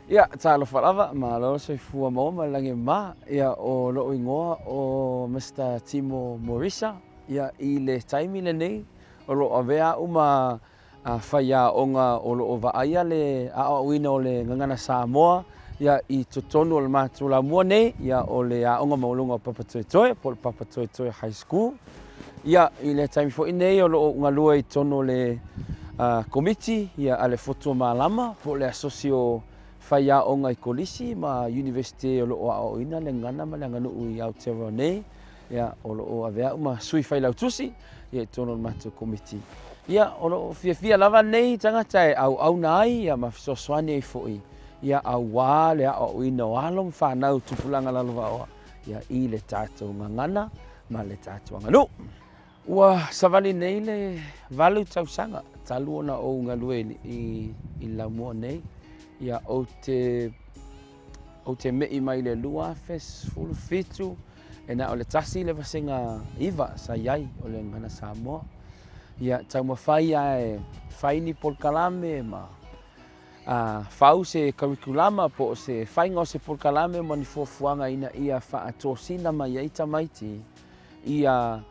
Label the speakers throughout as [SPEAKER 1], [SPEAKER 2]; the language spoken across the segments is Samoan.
[SPEAKER 1] Ia, talofa lava, malo le soifua maua ma le lagi e mama. Ia, o lo'u igoa o Mister Timo Morisa. Ia, i le taimi lenei, o lo o avea a'u ma faiaoga o lo o vaaia le aoaoina o le Gagana Samoa ia i totonu o le matou laumua nei, ia o le Aoga Maualuga o Papatoetoe po o le Papatoetoe High School. Ia, i le taimi foi nei o lo o ou galue i totonu o le Komiti ia a le Fotu o Malama po o le Asosi o Faiaoga i Kolisi ma Iunivesite o lo o aoaoina le gagana ma le aganuu i Aotearoa nei. Ia, o lo o avea a'u ma sui failautusi ia i totonu o le matou Komiti. Ia, o lo o fiafia lava lenei tagata e auauna ai ia ma fesoasoani ai foi ia auā le aoaoina o alo ma fanau tupulaga lalovaoa ia i le tatou gagana ma le tatou aganuu. Ua savali nei le 8 tausaga talu ona ou galue i le laumua nei. Ia, ou te Ou te me'i mai le 2017, e na o le tasi le vasega 9 sa i ai o le Gagana Samoa. Ia, taumafai lava e fai ni polokalame ma fau se karikulama po o se faiga o se polokalame ma ni fuafuaga ina ia faatosina mai ai tamaiti ia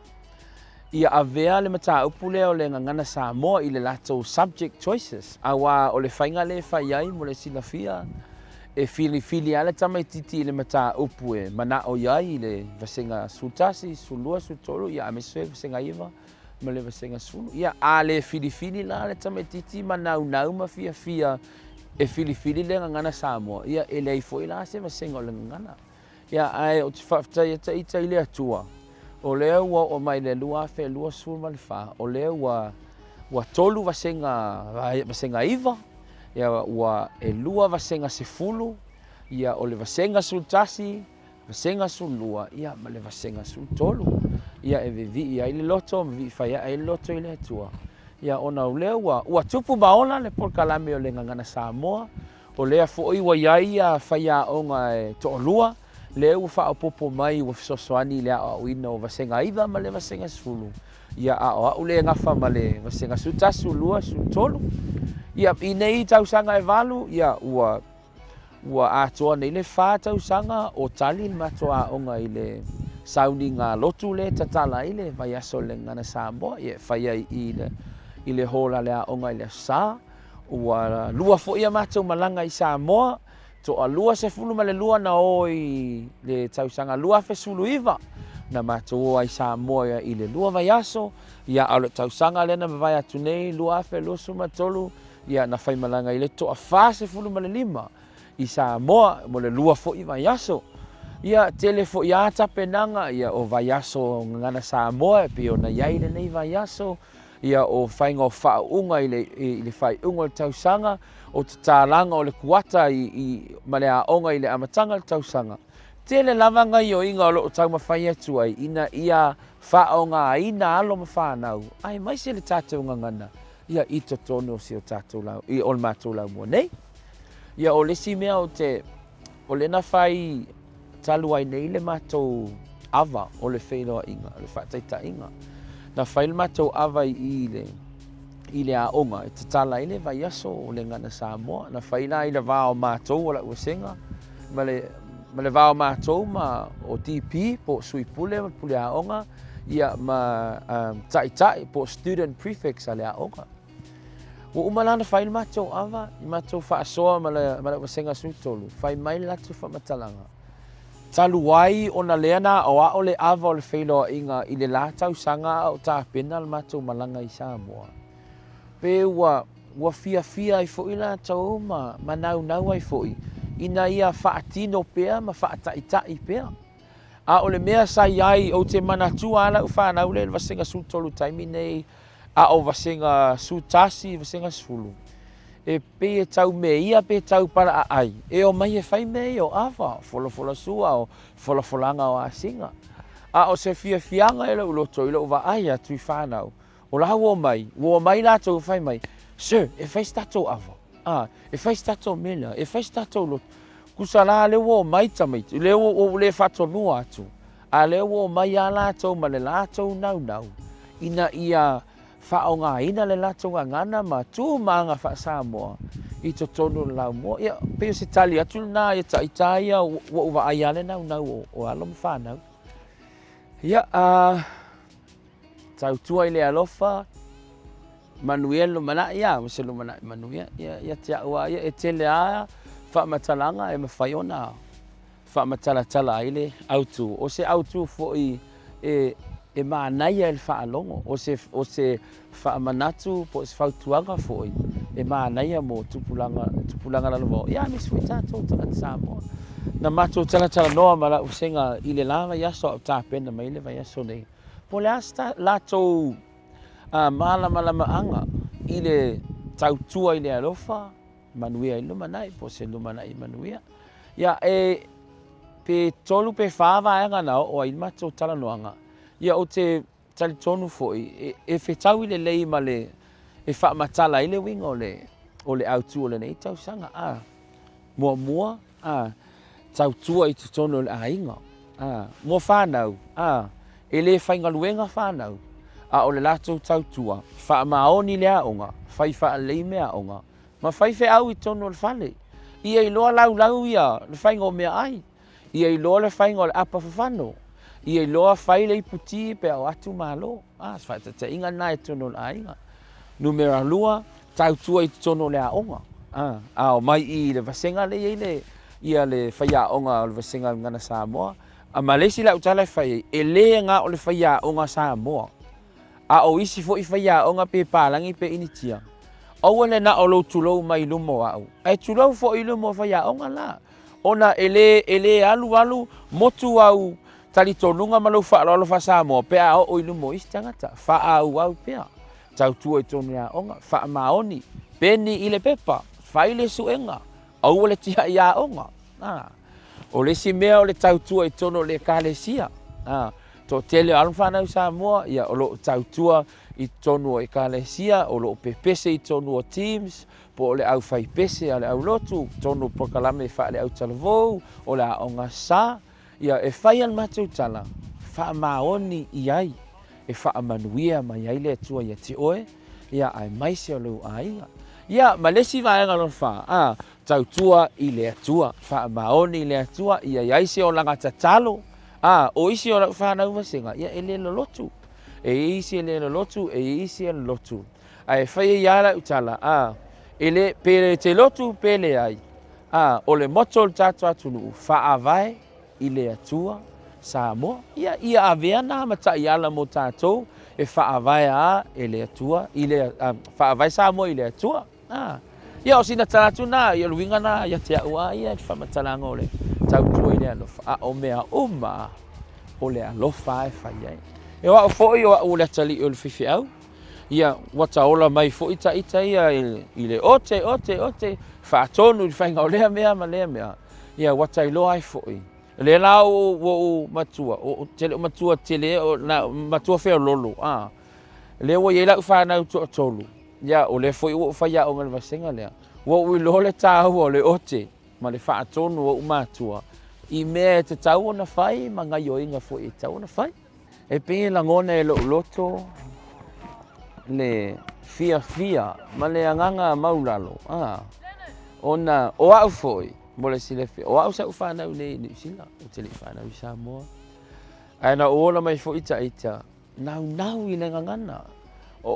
[SPEAKER 1] ia avea le mataupu lea o le Gagana Samoa i le latou subject choices, aua o le faiga lea e fai ai mo le silafia, e filifili lava le tamaitiiti i le mataupu e manao i ai i le vasega 11, 12, 13, ia aemaise foi le vasega 9 ma le vasega 10. Ia, a le filifili la le tamaitiiti ma naunau ma fiafia e filifili le Gagana Samoa, ia e leai foi la se vasega o le Gagana. Ia, ae ou te faafetai ata ita i le Atua, o lea ua oo mai le 2024, o lea ua ua tolu vasega, vasega 9, ia ua 2 vasega 10, ia o le vasega 11, vasega 12, ia ma le vasega 13. Ia e vivii ai le loto ma vivii faiae ai le loto i le Atua, ia ona o lea ua ua tupu ma ola le polokalame o le Gagana Samoa, O lea foi ua i ai faiaoga e toalua, lea ua faaopoopo mai ua fesoasoani i le aoaoina o Vasega 9 ma le Vasega 10, ia a o a'u lea e gafa ma le Vasega 11, 12, 13. Ia, i nei tausaga e 8, ia ua ua atoa nei le 4 tausaga o tali le matou aoga i le sauniga lotu lea e tatala ai le vaiaso o le Gagana Samoa, ia e fai ai i le i le hall a le aoga i le Aso Sa. Ua lua foi a matou malaga i Samoa, toa 22 na o i le tausaga 2019, na matou o ai i Samoa i le lua vaiaso, ia a o le tausaga lea na mavae atu nei 2023, ia na faimalaga ai le toa 45 i Samoa mo le lua foi vaiaso. Ia tele foi lava tapenaga, ia o vaiaso Gagana Samoa e pei ona i ai lenei vaiaso, ia o faiga o faauuga i le, i le faaiuga o le tausaga, o tatalaga o le kuata i, i, ma le aoga i le amataga o le tausaga. Tele lava gaioiga o lo o taumafai atu ai ina ia faaaogaina alo ma fanau, aemaise le tatou gagana ia i totonu o si o tatou lau, i, o le matou laumua nei. Ia o le isi mea ou te, o lea na fai talu ai nei le matou ava o le feiloaiga, o le faataitaiga. Na fai le matou ava i i le, i le aoga e tatala ai le vaiaso o le Gagana Samoa. Na fai la i le va o matou o lau vasega ma le, ma le va o matou ma o DP po o Sui Pule ma Pule Aoga, ia ma um, Taitai po o Student Prefects a le aoga. Ua uma la ona fai le matou ava, i matou faasoa ma le, ma lau vasega 13, fai mai le latou faamatalaga. Talu ai ona lea na aoao le ava o le feiloaiga i le la tausaga a o tapena le matou malaga i Samoa, pe ua, ua fiafia ai foi latou ma manaunau ai foi ina ia faatino pea ma faataitai pea. A o le mea sa i ai, ou te manatua lava lau fanau lea i le vasega 13 taimi nei, a o vasega 11, vasega 10, e pei e tau meia pe tau palaaai, e omai e fai mea ia o ava, o folafolasua, o folafolaga o asiga. A o se fiafiaga i lou loto i lou vaai atu i fanau, o la ua omai, ua omai latou fai mai, Sir, e fai se tatou ava, a, e fai se tatou mea lea, e fai se tatou lotu. Tusa la lea ua omai tamaiti, lea ua ou le faatonuina atu, a lea ua omai lava latou ma le latou naunau ina ia Faaaogaina le latou gagana ma tu ma aga faa-Samoa i totonu o le laumua. Ia, pei o se tali atu lena ia ita lava ia, ua ou vaai lava le naunau o alo ma fanau. Ia, a tautua i le alofa, manuia le lumanai, a, ma se lumanai manuia. Ia, ia te au lava ia, e tele lava faamatalaga e mafai ona faamatalatala ai le autu. O se autu foi e manaia i le faalogo, o se faamanatu po o se fautuaga foi e manaia mo tupulaga lalovaoa, aemaise foi tatou tagata Samoa. Na matou talatalanoa ma lau vasega i le la vaiaso a o tapena mai le vaiaso nei, po o le a se latou malamalamaaga i le tautua i le alofa, manuia ai le lumanai po o se lumanai manuia. Ia, e pe 3 pe 4 vaega na oo ai le matou talanoaga, ia ou te talitonu foi e fetaui lelei ma le e faamatala ai le uiga o le autu o lenei tausaga. Muamua, tautua i totonu o le aiga. Mo fanau, e le faigaluega fanau, a o le latou tautua, faamaoni i le aoga, fai faalelei meaaoga, ma faifeau i totonu o le fale. Ia iloa laulau le faiga o meaai, ia iloa le faiga o le apa fafano, ia iloa fai le iputi pe a o atu malo. A, o se faataitaiga lena i totonu o le aiga. Numera 2, tautua i totonu o le aoga. A omai i i le vasega lea e i ai le faiaoga o le vasega o le Gagana Samoa, ma le isi lau tala e fai ai, e le na o le faiaoga Samoa, a o isi foi faiaoga pe palagi pe initia, aua le na o lou tulou mai luma o au, ae tulou foi i luma o faiaoga la, ona e le alu alu motu au talitonuga ma lou faaaloalo faa-Samoa pe a oo i luma o isi tagata. Faaauau pea, tautua i totonu o le aoga, faamaoni, peni i le pepa, fai le suega, aua le tiai aoga. O le isi mea o le tautua i totonu o le ekalesia. Toatele o alo ma fanau Samoa o lo o tautua i totonu o ekalesia, o lo o pepese i totonu o teams, po o le aufaipese a le aulotu, totonu o polokalame faale-autalavou, o le aoga sa. Ia, e fai lava le matou tala, faamaoni i ai e faamanuia mai ai le Atua ia te oe, ia aemaise o lou aiga. Ia, ma le isi vaega lona fa, a, tautua i le Atua, faamaoni i le Atua, ia i ai se olaga tatalo. A, o isi o lau fanau vasega, ia e le lolotu. E i ai isi e le lolotu, e i ai isi e lolotu. Ae fai ai lava lau tala, a, e le, pe te lotu pe leai, a, o le motto o le tatou atunuu, faavae i le Atua Samoa. Ia, ia avea na ma taiala mo tatou e faavae a e le Atua, i le, faavae Samoa i le Atua. A, ia o sina tala atu na, ia o le uiga na ia te au a ia i le faamatalaga o le tautua i le alofa, a o mea uma o le alofa lava e fai ai. E o au foi o au o le atalii o le faifeau, ia ua ta ola mai foi ta ita ia i le ote, ote, ote, faatonu i le faiga o lea mea ma lea mea, ia ua ta iloa ai foi, o lea la ua ou matua, ou te le o matua tele, matua feololo, a, lea ua i ai lau fanau toatolu, ia o lea foi ua ou faiaoga i le vasega lea, ua ou iloa le taua o le ote ma le faatonu o ou matua i mea e tatau ona fai ma gaioiga foi e tatau ona fai. E pei e lagona e lou loto le fiafia ma le agaga maulalo, a, ona o au foi, mo le silafia, o au sa ou fanau i inei i Niu Sila, ou te le i fanau i Samoa. Ae na ou ola mai foi ta ita, naunau i le gagana.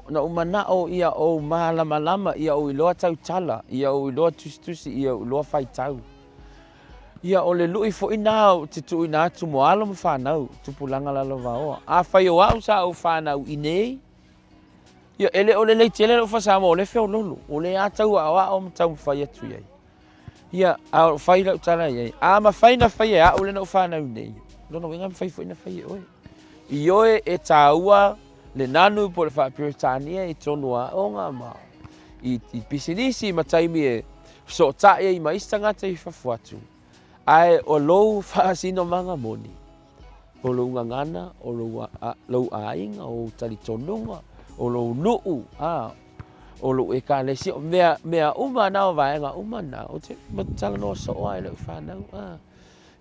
[SPEAKER 1] Na ou manao ia ou malamalama, ia ou iloa tautala, ia ou iloa tusitusi, ia ou iloa faitau. Ia, o le lui foi na ou te tuuina atu mo alo ma fanau, tupulaga lalovaoa. Afai o au sa ou fanau i inei, ia, e le o lelei tele lou faa-Samoa, o lea e feoloolo, o lea lava tau aoao ma taumafai atu i ai. Ia, a o fai lau tala i ai, a mafai ona fai e au lea na ou fanau nei, lona uiga e mafai foi ona fai e oe. Ioe, e taua le nanu po o le faa-Peretania i totonu o aoga ma i pisinisi ma taimi e fesootai ai ma isi tagata i fafo atu, ae o lou faasinomaga moni, o lou gagana, o lou aiga, o ou talitonuga, o lou nuu, a, o lou ekalesia, o mea, mea uma na, o vaega uma na, ou te talanoa soo lava i lau fanau, a.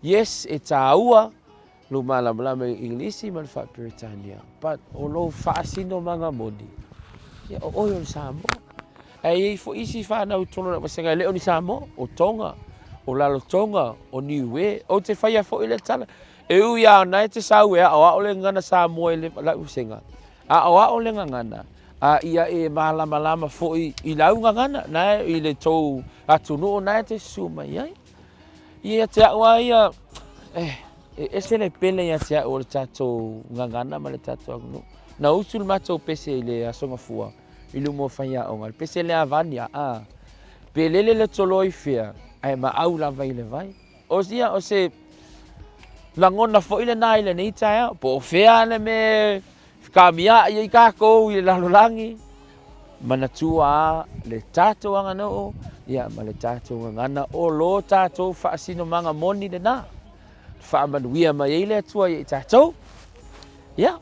[SPEAKER 1] Yes, e taua lou malamalama i Igilisi ma le faa-Peretania, but o lou faasinomaga moni. Ia o oe o le Samoa. Ae i ai foi isi fanau i totonu o lau vasega e le o ni Samoa, o Tonga, o Lalotonga, o Niue. Ou te faia foi lea tala, e ui lava o na e te sau e aoao le gagana Samoa i lau vasega, aoao le gagana, a ia e malamalama foi i lau gagana na e i le tou atunuu na e te susu mai ai. Ia te au lava ia, e ese le pele ia te au o le tatou gagana ma le tatou aganuu. Na usu le matou pese i le Aso Gafua i luma o faiaoga, le pese lea a Vania, a, pe lele le toloa i fea, ae maau lava i le vai. O ia, o se lagona foi lena i lenei taeao, po o fea le mea e fekamia'i ai tatou i le lalolagi, manatua lava le tatou aganuu ma le tatou gagana, o lo tatou faasinomaga moni lena, e faamanuia mai ai le Atua ia i tatou. Ia.